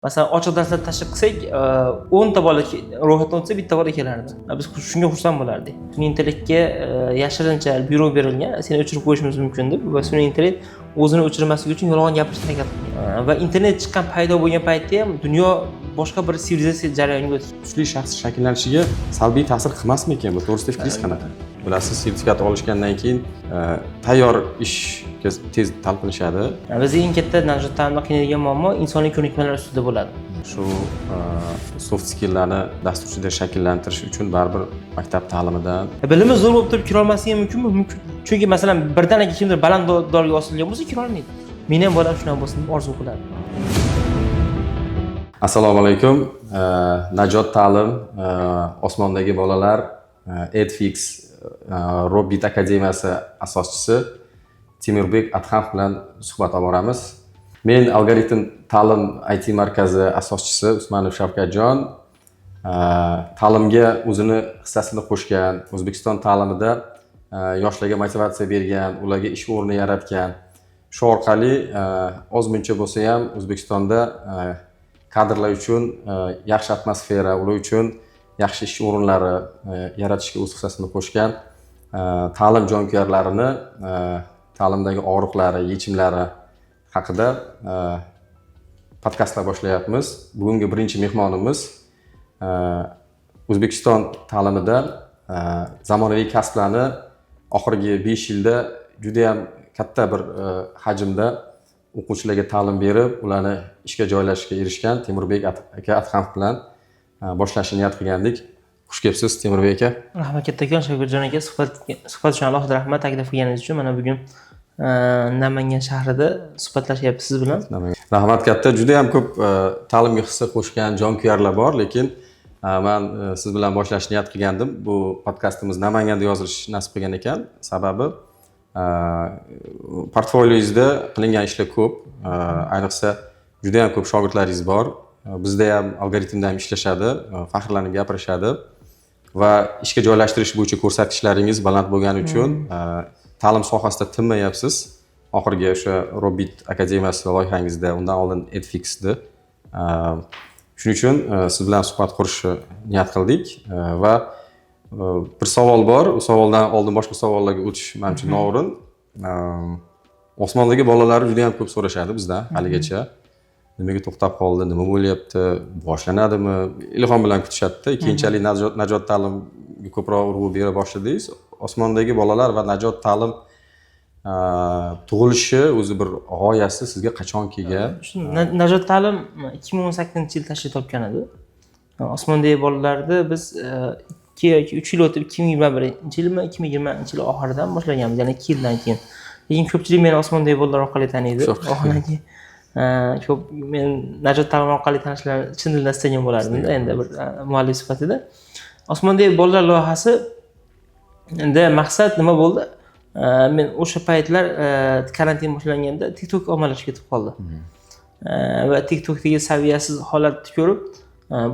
Masalan, ochiq darslar tashkil qilsak, 10 ta bola ro'yxatdan o'tsa, bitta bola kelardi. Biz shunga xursand bo'lardik. Sun'iy intellektga yashirincha buyruq berilgan, seni o'chirib qo'yishimiz mumkin deb, va sun'iy intellekt o'zini o'chirmasligi uchun yolg'on gapirishga harakat qilgan. Va internet chiqqan, paydo bo'lgan paytda ham dunyo boshqa bir sivilizatsiya jarayoniga o'tgan. Kuchli shaxs shakllanishiga salbiy ta'sir qilmasmikan bu to'g'risida fikringiz qanaqa? Bilasiz, sertifikat olishgandan keyin tayyor ishga tez talpinishadi. Bizni eng katta Najot ta'limda qiynaydigan muammo insoniy ko'nikmalar ustida bo'ladi. Shu soft skilllarni dasturchida shakllantirish uchun baribir maktab ta'limidan Bilimi zo'r bo'lib turib kirolmasligi mumkinmi? Mumkin. Chunki, masalan, birdaniga kimdir baland dorga osilgan bo'lsa, kirolmaydi. Meni ham bolam shunaqa bo'lsin deb orzu qiladi. Assalomu alaykum. Najot ta'lim, osmondagi bolalar, Edfix, Robit akademiyasi asoschisi Temurbek Adhamov bilan suhbat olib boramiz. Men Algoritm ta'lim IT markazi asoschisi Usmonov Shavkatjon. Ta'limga o'zini hissasini qo'shgan, O'zbekiston ta'limida yoshlarga motivatsiya bergan, ularga ish o'rni yaratgan, shu orqali ozmuncha bo'lsa ham O'zbekistonda kadrlar uchun yaxshi atmosfera, ular uchun yaxshi ish o'rinlari yaratishga o'z hissasini qo'shgan ta'lim jonkuyarlarini ta'limdagi og'riqlari, yechimlari haqida podkastlar boshlayapmiz. Bugungi birinchi mehmonimiz O'zbekiston ta'limida zamonaviy kasblarni oxirgi 5 yilda judayam katta bir hajmda o'quvchilarga ta'lim berib, ularni ishga joylashishga erishgan Temurbek aka Adhamov bilan boshlashni niyat qilgandik. Xush kelibsiz, Temurbek aka. Rahmat kattakon, Shavkatjon aka, suhbat uchun alohida rahmat taklif qilganingiz uchun. Mana bugun Namangan shahrida suhbatlashyapmiz siz bilan. Rahmat katta. Juda yam ko'p ta'limga hissa qo'shgan jonkuyarlar bor, lekin man siz bilan boshlashni niyat qilgandim. Bu podkastimiz Namanganda yozilishi nasib qilgan ekan. Sababi portfolioyingizda qilingan ishlar ko'p, ayniqsa juda yam ko'p shogirdlaringiz bor. Bizda ham, Algoritmda ham ishlashadi, faxrlanib gapirishadi va ishga joylashtirish bo'yicha ko'rsatkichlaringiz baland bo'lgani uchun ta'lim sohasida tinmayapsiz. Oxirgi o'sha Robit akademiyasi loyihangizda, undan oldin Edfixda. Shuning uchun siz bilan suhbat qurishni niyat qildik. Va bir savol bor, u savoldan oldin boshqa savollarga o'tish manimcha noo'rin. Osmondagi bolalar juda yam ko'p so'rashadi bizdan haligacha, nimaga to'xtab qoldi, nima bo'lyapti, boshlanadimi, ilhom bilan kutishadida. Keyinchalik Najot ta'limga ko'proq urg'u bera boshladingiz. Osmondagi bolalar va Najot ta'lim tug'ilishi, o'zi bir g'oyasi sizga qachon kelgan? Shu Najot ta'lim 2018-yil tashkil topgan edi. Osmondagi bolalarni biz 2 yoki 3 yil o'tib, 2021-yilmi, 2020-yil oxiridan boshlaganmiz, ya'ni 2 yildan keyin. Lekin ko'pchilik meni Osmondagi bolalar orqali taniydi. Vaholanki, ko'p men Najot ta'lim orqali tanishlarini chin dildan istagan bo'lardimda endi bir muallif sifatida. Osmondagi bolalar loyihasi endi maqsad nima bo'ldi? Men o'sha paytlar karantin boshlanganda TikTok ommalashib ketib qoldi. Va TikTokdagi saviyasiz holatni ko'rib,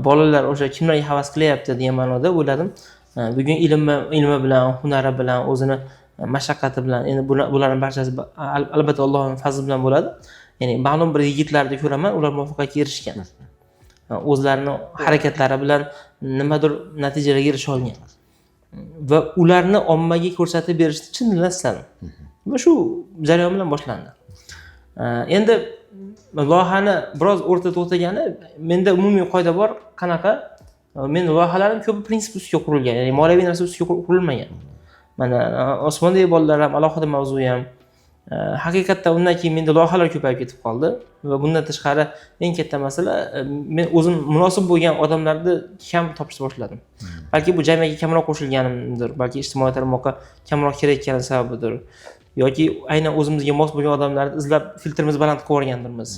bolalar o'sha kimlarga havas qilyapti degan ma'noda o'yladim. Bugun ilmi bilan, hunari bilan, o'zini mashaqqati bilan, endi bularning barchasi albatta Allohning fazli bilan bo'ladi. Ya'ni ma'lum bir yigitlarni ko'raman, ular muvaffaqiyatga erishgan. O'zlarini harakatlari bilan nimadir natijalarga erisha olgan. Va ularni ommaga ko'rsatib berishni chin dildan istadim. Va shu jarayon bilan boshlandi. Endi loyihani biroz o'rtada to'xtagani, menda umumiy qoida bor, qanaqa? Meni loyihalarim ko'pi prinsip ustiga qurilgan, ya'ni moliyaviy narsa ustiga qurilmagan. Mana osmondagi bolalar ham alohida mavzu ham. Haqiqatdan undan keyin menda loyihalar ko'payib ketib qoldi va bundan tashqari eng katta masala, men o'zim munosib bo'lgan odamlarni kam topishni boshladim. Balki bu jamiyatga kamroq qo'shilganimdir, balki ijtimoiy tarmoqqa kamroq kirayotganim sababidir yoki aynan o'zimizga mos bo'lgan odamlarni izlab, filtrimizni baland qilib yuborgandirmiz.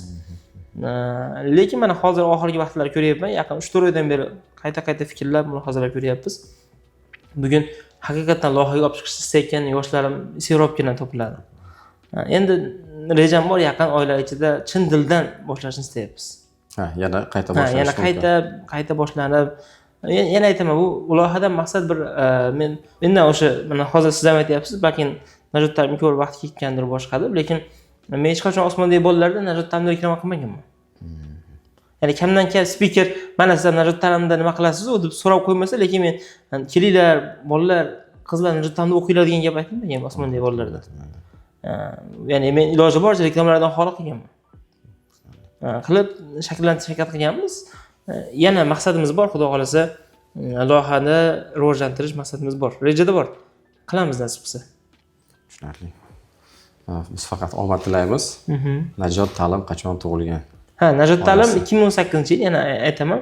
Lekin mana hozir oxirgi vaqtlar ko'ryapman, yaqin 3-4 oydan beri qayta qayta fikrlab, mulohazalar ko'ryapmiz. Bugun haqiqatdan loyihaga olib chiqishni istayotgan yoshlarim serobgina topiladi. Endi rejam bor, yaqin oylar ichida chin dildan boshlashni istayapmiz. Ha, yana qayta Ha, boshlash yana mumkin. Qayta qayta boshlanib, yana aytaman, bu loyihadan maqsad bir men mendan o'sha, mana hozir siz ham aytyapsiz, balki Najot ta'lim ko'p vaqt ketgandir, boshqa deb, lekin men hech qachon osmondagi bolalarda Najot ta'limni reklama qilmaganman. Ya'ni kamdan kam spiker "Mana, sizlar Najot ta'limda nima qilasiz?" deb so'rab qo'ymasa, lekin men "Kelinglar, bolalar, qizlar, Najot ta'limda o'qinglar" degan gap aytmagan Osmondagi bolalarda. Ya'ni men iloji boricha reklamalardan xoli qilganman. Qilib shakllantirish harakat qilganmiz. Yana maqsadimiz bor, xudo xohlasa, loyihani rivojlantirish maqsadimiz bor, rejada bor, qilamiz nasib qilsa. Tushunarli. Biz faqat omad tilaymiz. Najot ta'lim qachon tug'ilgan? Ha, Najot ta'lim 2018-yil. Yana aytaman,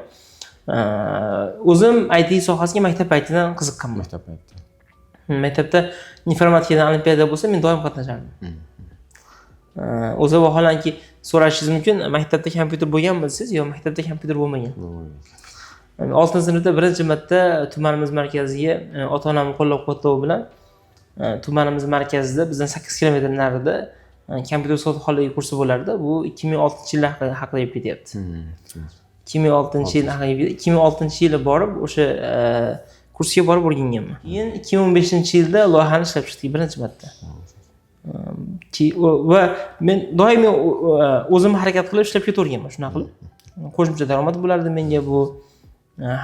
o'zim IT sohasiga maktab paytidan qiziqqanman. Maktab paytida. Maktabda informatikadan olimpiada bo'lsa, men doim qatnashardim. O'zi vaholanki, so'rashingiz mumkin, maktabda kompyuter bo'lganmi desangiz, yo'q, maktabda kompyuter bo'lmagan. Oltinchi sinfda birinchi marta tumanimiz markaziga ota onamni qo'llab quvvatlovi bilan tumanimiz markazida, bizdan 8 kilometr narida kompyuter savodxonligi kursi bo'lardi. Bu 2006-yil haqida gap ketyapti. 2006-yil haqida, 2006-yili borib, o'sha kursga borib o'rganganman. Keyin 2015-yilda loyihani ishlab chiqdik birinchi marta. Va men doimiy o'zim harakat qilib ishlab ketaverganman. Shunaqa qilib qo'shimcha daromad bo'lardi menga bu.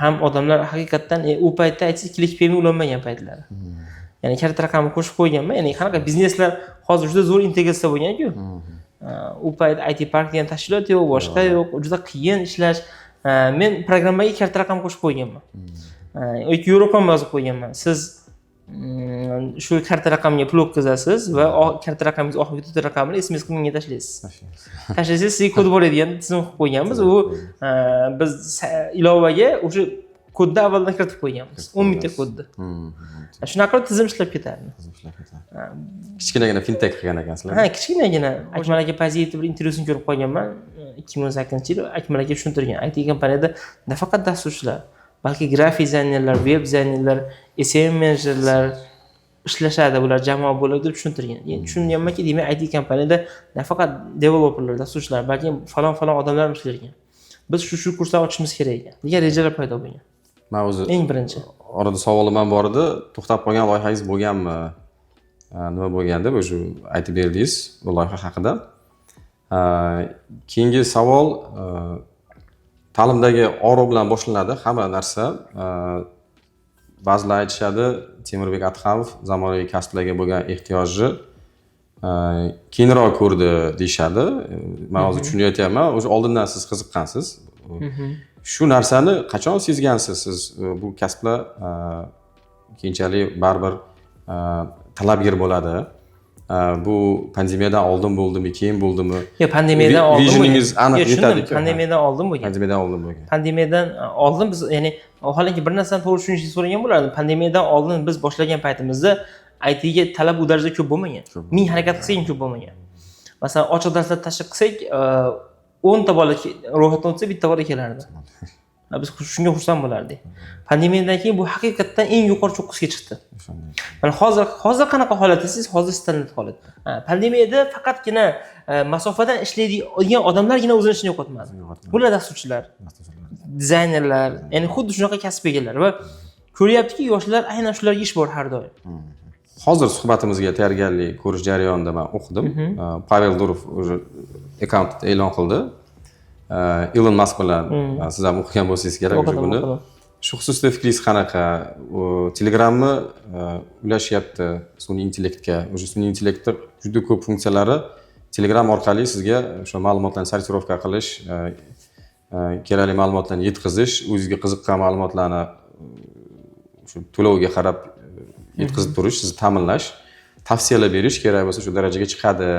Ham odamlar haqiqatdan u paytda aytsangiz, Click ulanmagan paytlari, ya'ni karta raqamini qo'shib qo'yganman. Ya'ni qanaqa bizneslar hozir juda zo'r integratsiya bo'lganku, u payt IT Park degan tashkilot yo'q, boshqa yo'q, juda qiyin ishlash. Men programmaga karta raqam qo'shib qo'yganman yoki yo'l yozib qo'yganman: siz shu karta raqamga pul o'tkazasiz va karta raqamingiz oxirgi to'rtta raqamini SMS qilib menga tashlaysiz. Tashlasangiz, sizga kod boradigan tizim qilib qo'yganmiz. U biz ilovaga o'sha kodni avvaldan kiritib qo'yganmiz, 10 mingta kodni. Shunaqa qilib tizim ishlab ketardi. Kichkinagina fintech qilgan ekansizlar. Ha, kichkinagina. Akmal aka Fayziyevni bir intervyusini ko'rib qolganman 2018-yil. Akmal aka tushuntirgan, IT kompaniyada nafaqat dasturchilar, balki grafik dizaynerlar, veb dizaynerlar, SMM menejerlar ishlashadi, bular jamoa bo'ladi deb tushuntirgan. Endi tushunganmanki, demak, IT kompaniyada nafaqat developerlar, dasturchilar, balki falon falon odamlar ham ishlar ekan, biz shu shu kurslarni ochishimiz kerak ekan degan rejalar paydo bo'lgan. Man o'zi Eng birinchi. orada savolim ham bor edi, to'xtab qolgan loyihangiz bo'lganmi, nima bo'lgan deb, o'sha aytib berdingiz bu loyiha haqida. Keyingi savol ta'limdagi og'riq bilan boshlanadi hamma narsa. Ba'zilar aytishadi, Temurbek Adhamov zamonaviy kasblarga bo'lgan ehtiyojni keyinroq ko'rdi deyishadi. Man hozir tushunyapman, o'sha oldindan siz qiziqqansiz. Shu narsani qachon sezgansiz siz, bu kasblar keyinchalik baribir talabgir bo'ladi? Bu pandemiyadan oldin bo'ldimi, keyin bo'ldimi? Yo'q, pandemiyadan oldin bo'lgan. Visioningiz aniq Yo'q, tushundim. yetadi-ku. Pandemiyadan oldin bo'lgan. Pandemiyadan oldin bo'lgan. Pandemiyadan oldin biz, ya'ni vaholanki, bir narsani to'g'ri tushunishni so'ragan bo'lardim. Pandemiyadan oldin biz boshlagan paytimizda ITga talab u darajada ko'p bo'lmagan. Ko'p. Ming harakat qilsak ham ko'p bo'lmagan. Masalan, ochiq darslar tashkil qilsak, 10ta bola ro'yxatdan o'tsa, bitta bola kelardi. Biz shunga xursand bo'lardik. Pandemiyadan keyin bu haqiqatdan eng yuqori cho'qqisiga chiqdi. Mana hozir qanaqa holat desangiz, hozir standart holatda. Ha, pandemiyada faqatgina masofadan ishlaydigan odamlargina o'zini ishini yo'qotmadi. Bular dasturchilar, dizaynerlar, ya'ni xuddi shunaqa kasb egalari va ko'ryaptiki, yoshlar aynan shularga ish bor har doim. Hozir suhbatimizga tayyorgarlik ko'rish jarayonida man o'qidim. Pavel Durov уже akkauntida e'lon qildi. Ilon Mask bilan siz ham o'qigan bo'lsangiz kerak o'sha O'qidim, buni. o'qidim. Shu xususida fikringiz qanaqa? U Telegramni ulashyapti sun'iy intellektga. O'sha sun'iy intellektni juda ko'p funksiyalari Telegram orqali sizga o'sha ma'lumotlarni сортировка qilish, kerakli ma'lumotlarni yetkazish, o'zizga qiziqqan ma'lumotlarni shu to'lovga qarab yetkazib turish, sizni ta'minlash, tavsiyalar berish kerak bo'lsa, shu darajaga chiqadi.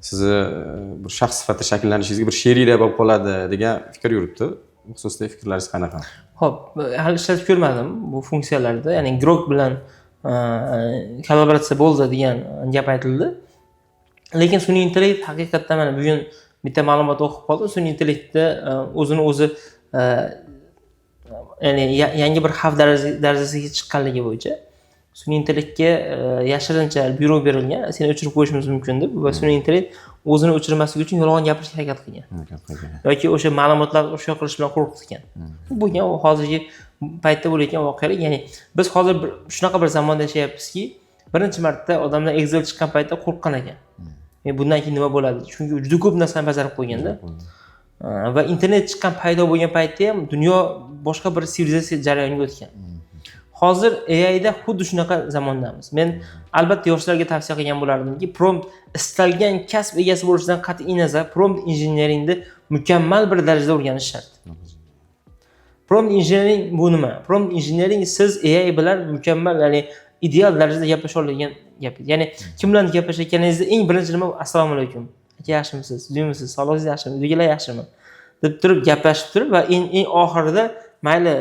Sizni bir shaxs sifatida shakllanishingizga bir sherikday bo'lib qoladi degan fikr yuribdi. Bu xususda fikrlaringiz qanaqa? Ho'p, hali ishlatib ko'rmadim bu funksiyalarni. Ya'ni Grok bilan kollaboratsiya bo'ldi degan gap aytildi. Lekin sun'iy intellekt haqiqatdan, mana bugun bitta ma'lumot o'qib qoldim. Sun'iy intellektda o'zini o'zi ya'ni yangi bir xavf darajasiga chiqqanligi bo'yicha sun'iy intellektga yashirincha buyruq berilgan, seni o'chirib qo'yishimiz mumkin deb, va sun'iy intellekt o'zini o'chirmaslik uchun yolg'on gapirishga harakat qilgan yoki o'sha ma'lumotlarni o'sha qilish bilan qo'rqitgan. Bu bo'lgan, u hozirgi paytda bo'layotgan voqelik. Ya'ni biz hozir bir shunaqa bir zamonda yashayapmizki, birinchi marta odamlar Excel chiqqan paytda qo'rqqan ekan. Bundan keyin nima bo'ladi? Chunki juda ko'p narsani bajarib qo'yganda. Va internet chiqqan, paydo bo'lgan paytda ham dunyo boshqa bir sivilizatsiya jarayoniga o'tgan. Hozir AIda xuddi shunaqa zamondamiz. Men albatta yoshlarga tavsiya qilgan bo'lardimki, prompt, istalgan kasb egasi bo'lishidan qat'iy nazar, prompt injeneringni mukammal bir darajada o'rganish shart. Prompt engineering bu nima? Prompt engineering siz AI bilan mukammal, ya'ni ideal darajada gaplasha oladigan gap. Ya'ni kim bilan gaplashayotganingizda eng birinchi nima? "Assalomu alaykum, aka, yaxshimisiz, uyimisiz, sog'lig'ingiz yaxshimi, uydagilar yaxshimi?" deb turib gaplashib turib va eng oxirida "Mayli,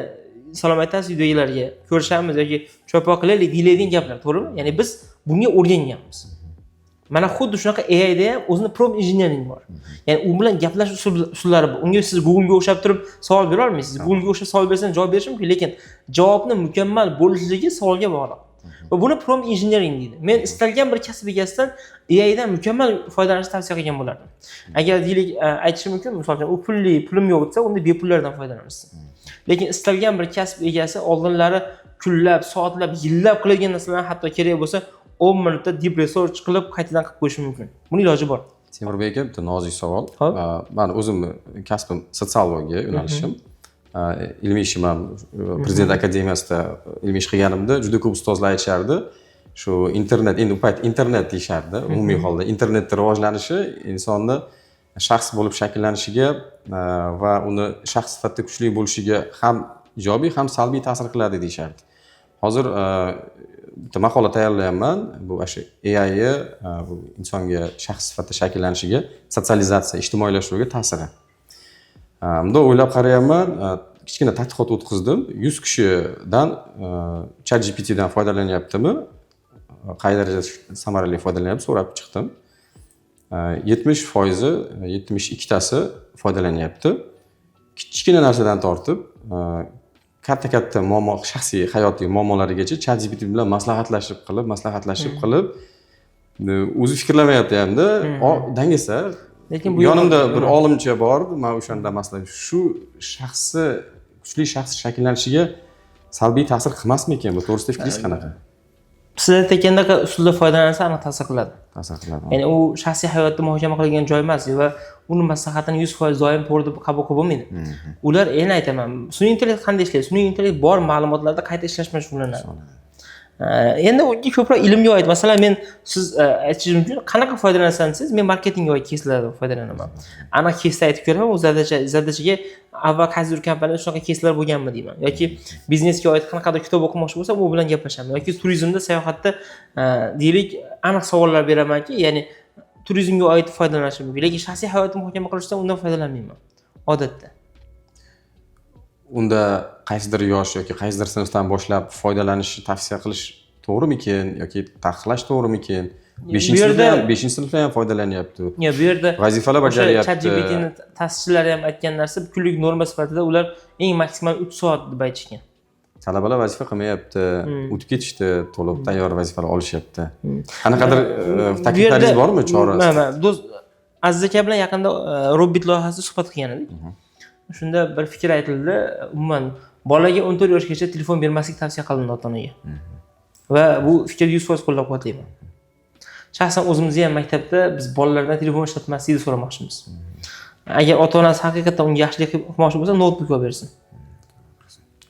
salom aytasiz uydagilarga, ko'rishamiz yoki choy qilaylik" deyiladigan gaplar, to'g'rimi? Ya'ni biz bunga o'rganganmiz. Mana xuddi shunaqa AIda ham o'zini prompt engineering bor. Ya'ni u bilan gaplashish usullari bor. Unga siz Google'ga o'xshab turib savol bera olmaysiz. Google'ga o'xshab savol bersangiz, javob berishi mumkin, lekin javobni mukammal bo'lishligi savolga bog'liq. Va buni prompt engineering deydi. Men istalgan bir kasb egasidan AIdan mukammal foydalanishni tavsiya qilgan bo'lardim. Agar, deylik, aytishi mumkin, misol uchun, u pulli, pulim yo'q desa, unda bepullardan foydalanasiz. Lekin istalgan bir kasb egasi oldinlari kunlab, soatlab, yillab qiladigan narsalarni hatto kerak bo'lsa 10 minutda deep research qilib, qaytadan qilib qo'yishi mumkin. Buni iloji bor. Temurbek aka, bitta nozik savol. Ho'p. Mani o'zimni kasbim sotsiologiya yo'nalishim. Ilmiy ishim ham Prezident akademiyasida ilmiy ish qilganimda juda ko'p ustozlar aytishardi, shu internet, endi u payt internet deyishardi, umumiy holda internetni rivojlanishi insonni shaxs bo'lib shakllanishiga va uni shaxs sifatida kuchli bo'lishiga ham ijobiy, ham salbiy ta'sir qiladi deyishardi. Hozir bitta maqola tayyorlayapman, bu shu AIni bu insonga shaxs sifatida shakllanishiga, sotsializatsiya, ijtimoiylashuvga ta'siri. Bundoq o'ylab qarayapman, kichkina tadqiqot o'tkazdim. 100 kishidan Chat GPTdan foydalanyaptimi, qay darajada samarali foydalanyapti, so'rab chiqdim. 70%, 72tasi foydalanyapti. Kichkina narsadan tortib katta katta muammo, shaxsiy hayotiy muammolarigacha Chat GPT bilan maslahatlashib qilib, o'zi fikrlamayapti hamda dangasa. Lekin bu Yonimda bir olimcha bor, man o'shanda maslahat, shu shaxsni, kuchli shaxs shakllanishiga salbiy ta'sir qilmasmikan? Bu to'g'risida fikringiz qanaqa? Siz aytgandaqa usulda foydalansa, aniq ta'sir qiladi. Ta'sir qiladi. Ya'ni u shaxsiy hayotni muhokama qiladigan joy emas va uni maslahatini 100% doim to'g'ri deb qabul qilib bo'lmaydi. Ular, endi aytaman, sun'iy intellekt qanday ishlaydi? Sun'iy intellekt bor ma'lumotlarda qayta ishlash bilan shug'ullanadi. Endi unga ko'proq ilmga oid, masalan, men, siz aytishingiz mumkin, qanaqa foydalanasan desangiz, men marketingga oid keyslardan foydalanaman. Aniq keysni aytib ko'raman, u задача ga avval qaysidir kompaniyada shunaqa keyslar bo'lganmi deyman yoki biznesga oid qanaqadir kitob o'qimoqchi bo'lsam, u bilan gaplashaman yoki turizmda, sayohatda, deylik, aniq savollar beramanki, ya'ni turizmga oid foydalanishim mumkin. Lekin shaxsiy hayotni muhokama qilishda undan foydalanmayman odatda. Unda qaysidir yosh yoki qaysidir sinfdan boshlab foydalanishni tavsiya qilish to'g'rimikin yoki taqiqlash to'g'rimikin? Beshinchi sinfda ham, 5-sinfda ham foydalanyapti. Yo'q, bu yerda vazifalar o'sha bajaryapti. ChatGPTni ta'sischilari ham aytgan narsa, kunlik norma sifatida ular eng maksimal 3 soat deb aytishgan. Talabalar vazifa qilmayapti, o'tib ketishdi, to'liq tayyor vazifalar olishyapti. Qanaqadir takliflaringiz bormi, chora? Mana, do'st Aziz aka bilan yaqinda Robbit loyihasida suhbat qilgan edik. Shunda bir fikr aytildi: umuman bolaga 14 yoshgacha telefon bermaslik tavsiya qilindi ota onaga va bu fikrni 100% qo'llab quvvatlayman. Shaxsan o'zimizni ham maktabda biz bolalardan telefon ishlatmaslikni so'ramoqchimiz. Agar ota onasi haqiqatdan unga yaxshilik qilmoqchi bo'lsa, noutbuk olib bersin.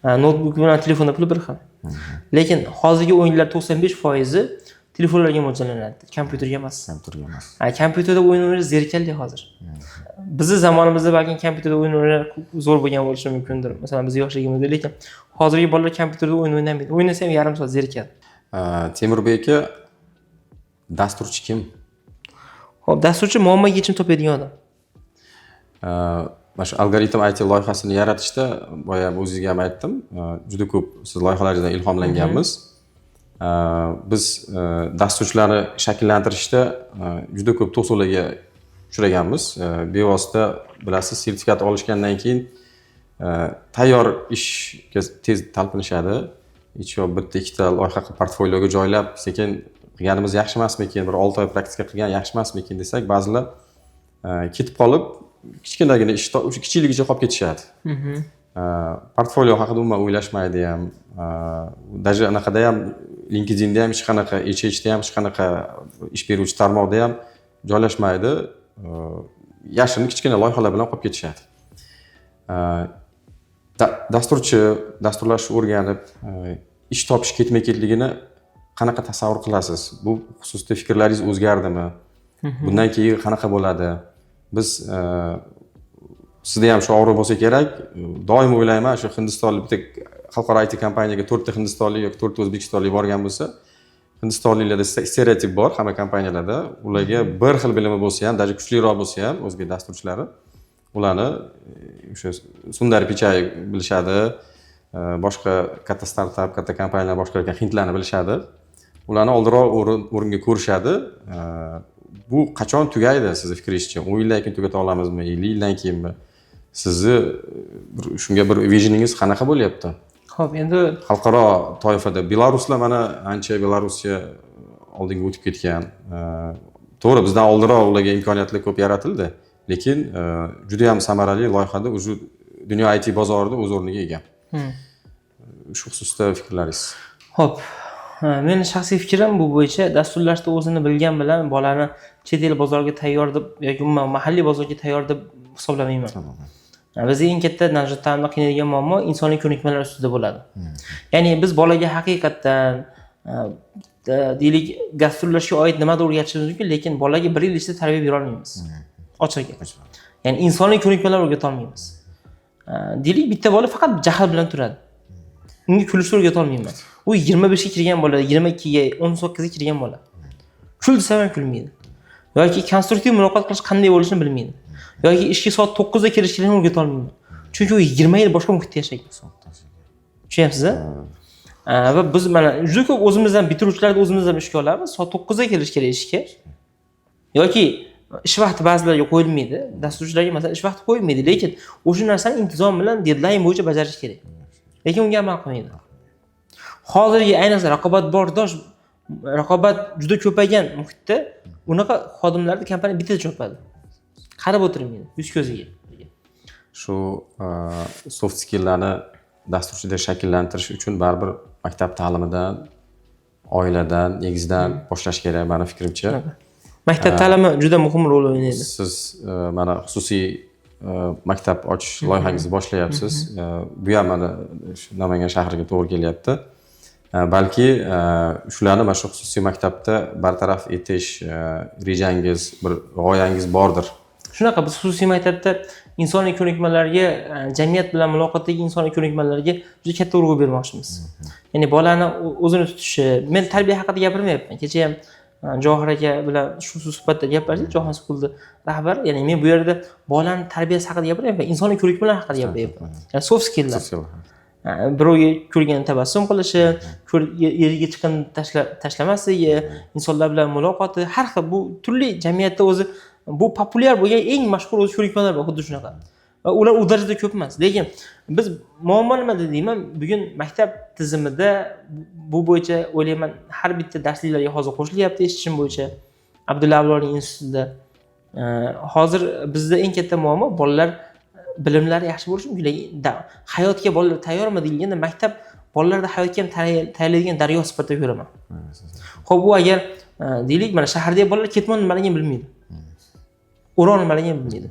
Ha, noutbuk bilan telefonda puli bir xil. Lekin hozirgi o'yinlar 95%i telefonlarga mo'ljallanadi, kompyuterga emas. Kompyuterga emas. Ha, kompyuterda o'yin o'ynash zerikarli hozir. Bizni zamonimizda balkim kompyuterda o'yin o'ynash zo'r bo'lgan bo'lishi mumkindir, masalan, biz yoshligimizda. Lekin hozirgi bolalar kompyuterda o'yin o'ynamaydi, o'ynasa ham yarim soat, zerikadi. Temurbek aka, dasturchi kim? Ho'p, dasturchi muammoga yechim topadigan odam. Mana shu Algoritm IT loyihasini yaratishda, boya o'zizga ham aytdim, juda ko'p siz loyihalaringizdan ilhomlanganmiz. Biz dasturchilarni shakllantirishda juda ko'p to'siqlarga uchraganmiz. Bevosita, bilasiz, sertifikat olishgandan keyin tayyor ishga tez talpinishadi. Hech yo'q bitta ikkita loyiha qilib, portfolioga joylab, sekin qilganimiz yaxshi emasmikin, bir 6 oy praktika qilgan yaxshi emasmikin desak, ba'zilar ketib qolib, kichkinagina ish o'sha kichikligicha qolib ketishadi. Portfolio haqida umuman o'ylashmaydi ham. Даже anaqada ham, LinkedInda ham, hech qanaqa HHda ham, hech qanaqa ish beruvchi tarmoqda ham joylashmaydi. Yashirin kichkina loyihalar bilan qolib ketishadi. Dasturchi dasturlashni o'rganib, ish topish ketma ketligini qanaqa tasavvur qilasiz? Bu xususda fikrlaringiz o'zgardimi? Bundan keyin qanaqa bo'ladi? Biz sizda ham shu og'riq bo'lsa kerak, doim o'ylayman, shu hindistonlik bitta xalqaro IT kompaniyaga to'rtta hindistonlik yoki to'rtta o'zbekistonlik borgan bo'lsa, hindistonliklarda stereotip bor hamma kompaniyalarda, ularga bir xil bilimi bo'lsa ham, даже kuchliroq bo'lsa ham o'zbek dasturchilari, ularni o'sha Sundar Pichai bilishadi, boshqa katta startap, katta kompaniyalar boshqarayotgan hindlarni bilishadi, ularni oldinroq o'ringa ko'rishadi. Bu qachon tugaydi sizni fikringizcha? 10 yildan keyin tugata olamizmi, 50 yildan keyinmi? Sizni bir shunga bir visioningiz qanaqa bo'lyapti? Ho'p, endi Xalqaro toifada belaruslar mana ancha, Belorussiya oldinga o'tib ketgan. To'g'ri, bizdan oldinroq ularga imkoniyatlar ko'p yaratildi, lekin juda yam samarali loyihada уже dunyo IT bozorida o'z o'rniga ega. Shu xususda fikrlaringiz? Ho'p. Ha, meni shaxsiy fikrim bu bo'yicha: dasturlashda o'zini bilgan bilan bolani chet el bozoriga tayyor deb yoki umuman mahalliy bozorga tayyor deb hisoblamayman. Bizni eng katta Najot ta'limda qiynaydigan muammo insoniy ko'nikmalar ustida bo'ladi. Ya'ni biz bolaga haqiqatdan deylik, dasturlashga oid nimadir o'rgatishimiz mumkin, lekin bolaga bir yil ichida tarbiya bera olmaymiz. Ochiq gap. Ya'ni insoniy ko'nikmalar o'rgata olmaymiz. Deylik, bitta bola faqat jahl bilan turadi. Unga kulishni o'rgata olmayman. U 25 ga kirgan bola, 22 ga, 18 ga kirgan bola. Kul desam ham kulmaydi. Yoki konstruktiv muloqot qilish qanday bo'lishini bilmaydi. Yoki ishga soat 9 da kirish kerakligini o'rgata olmayman. Chunki u 20 yil boshqa muhitda yashagan. Tushunyapsiz? Va biz mana juda ko'p o'zimizdan bitiruvchilarni o'zimizdan ishga olamiz. Soat 9 da kelish kerak ishga. Yoki ish vaqti ba'zilarga qo'yilmaydi. Dasturchilarga, masalan, ish vaqti qo'yilmaydi, lekin o'sha narsani intizom bilan, deadline bo'yicha bajarish kerak. Lekin unga amal qilmaydi. Hozirgi, ayniqsa, raqobatbardosh, raqobat juda ko'paygan muhitda unaqa xodimlarni kompaniya bittada chopadi. Qarab o'tirmaydi yuz ko'ziga. Shu soft skilllarni dasturchida shakllantirish uchun baribir maktab ta'limidan, oiladan, negizdan boshlash kerak, mani fikrimcha. Maktab ta'limi juda muhim rol o'ynaydi. Siz mana xususiy maktab ochish loyihangizni boshlayapsiz. Bu ham mana shu Namangan shahriga to'g'ri kelyapti. Balki shularni mana shu xususiy maktabda bartaraf etish rejangiz, bir g'oyangiz bordir? Shunaqa, biz xususiy maktabda insoniy ko'nikmalarga, jamiyat bilan muloqotdagi insoniy ko'nikmalarga juda katta urg'u bermoqchimiz. Ya'ni bolani o'zini tutishi, men tarbiya haqida gapirmayapman. Kecha ham Johir aka bilan shu suhbatda gaplashdik, Jahon School'da rahbari. Ya'ni men bu yerda bolani tarbiyasi haqida gapirmayapman, insoniy ko'nikmalar haqida gapiryapman. Ya'ni soft skilllar. Soft skill. Birovga ko'rgan tabassum qilishi, yerga chiqin tashlamasligi, insonlar bilan muloqoti, har xil bu turli jamiyatda o'zi bu populyar bo'lgan eng mashhur o'zi ko'nikmalar bor, xuddi shunaqa. Va ular u darajada ko'p emas. Lekin biz muammo nimada deyman, bugun maktab tizimida bu bo'yicha o'ylayman, har bitta darsliklarga hozir qo'shilyapti eshitishim bo'yicha Abdulla Abrorning institutida. Hozir bizda eng katta muammo, bolalar bilimlari yaxshi bo'lishi mumkin, lekin hayotga bolalar tayyormi deyilganda, maktab bolalarda hayotga ham tayyorlaydigan daryo sifatida ko'raman. Ho'p, u agar deylik, mana shahardagi bolalar ketmon nimaligini bilmaydi. O'roq nimaligini bilmaydi.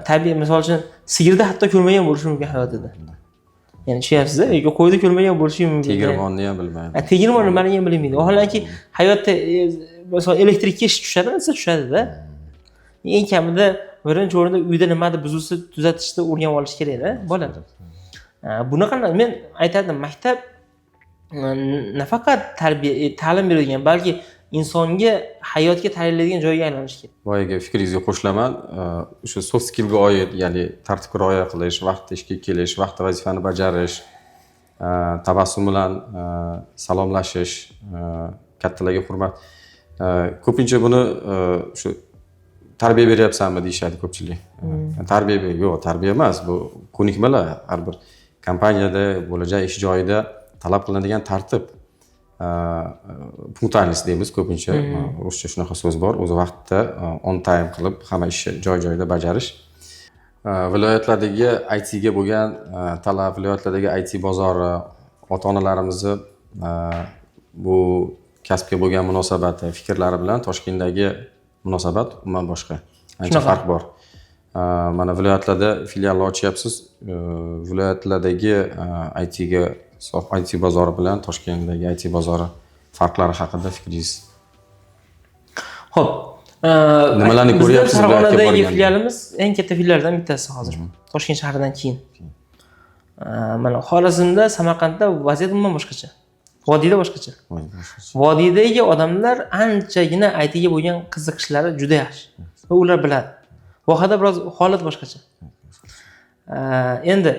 Tabiiy, misol uchun, sigirni hatto ko'rmagan bo'lishi mumkin hayotida. Ya'ni tushunyapsiz, yoki qo'yni ko'rmagan bo'lishi mumkin. Tegirmonni ham bilmaydi. Ha, tegirmon nimaligini bilmaydi. Vaholanki, hayotda misol elektrikka ish tushadimi desa, tushadida. Eng kamida birinchi o'rinda uyda nimadir buzilsa, tuzatishni o'rganib olish kerakda bola. Bunaqa men aytardim, maktab nafaqat tarbiya, ta'lim beradigan, balki insonga hayotga tayyorlaydigan joyga aylanishi kerak. Boyagi fikringizga qo'shilaman. O'sha soft skillga oid, ya'ni tartibga rioya qilish, vaqtda ishga kelish, vaqtda vazifani bajarish, tabassum bilan salomlashish, kattalarga hurmat. Ko'pincha buni shu tarbiya beryapsanmi deyishadi ko'pchilik. Tarbiya yo'q, tarbiya emas, bu ko'nikmalar. Har bir kompaniyada, bo'lajak ish joyida talab qilinadigan tartib. Пунктуальность deymiz ko'pincha, ruscha shunaqa so'z bor, o'zi vaqtida, on time qilib hamma ishni joy joyida bajarish. Viloyatlardagi ITga bo'lgan talab, viloyatlardagi IT bozori, ota onalarimizni bu kasbga bo'lgan munosabati, fikrlari bilan Toshkentdagi munosabat umuman boshqa. Ancha Shunaqa. farq bor. Mana viloyatlarda filiallar ochyapsiz. Viloyatlardagi ITga IT bozori bilan Toshkentdagi IT bozori farqlari haqida fikringiz? Ho'p. Nimalarni Bizda ko'ryapsiz viloyatga Farg'onadagi borganda? filialimiz eng katta filiallardan bittasi hozir. Toshkent shahridan keyin. Mana Xorazmda, Samarqandda vaziyat umuman boshqacha. Vodiyda boshqacha. Vodiydagi odamlar anchagina ITga bo'lgan qiziqishlari juda yaxshi va ular biladi. Vohada biroz holat boshqacha. Endi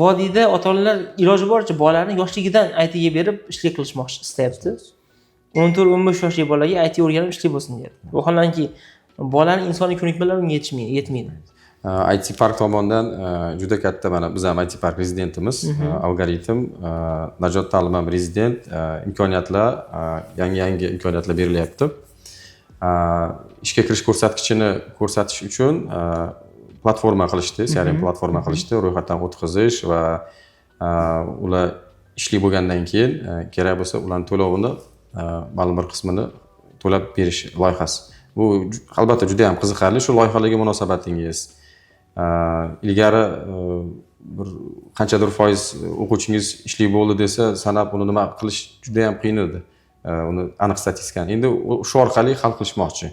vodiyda ota onalar iloji boricha bolalarini yoshligidan ITga berib ishli qilishmoqchi, istayapti. 14, 15 yoshli bolaga IT o'rganib ishli bo'lsin deyapti. Vaholanki bolani insoniy ko'nikmalari unga yetishmaydi, yetmaydi. IT park tomonidan juda katta, mana biz ham IT park rezidentimiz, Algoritm, Najot ta'lim ham rezident, imkoniyatlar, yangi yangi imkoniyatlar berilyapti. Ishga kirish ko'rsatkichini ko'rsatish uchun platforma qilishdi, CRM platforma qilishdi, ro'yxatdan o'tkazish va ular ishli bo'lgandan keyin kerak bo'lsa ularni to'lovini ma'lum bir qismini to'lab berish loyihasi. Bu albatta juda ham qiziqarli. Shu loyihalarga munosabatingiz? Ilgari bir qanchadir foiz o'quvchingiz ishli bo'ldi desa, sanab uni nima qilish juda ham qiyin edi. Uni aniq statistikani endi shu orqali hal qilishmoqchi.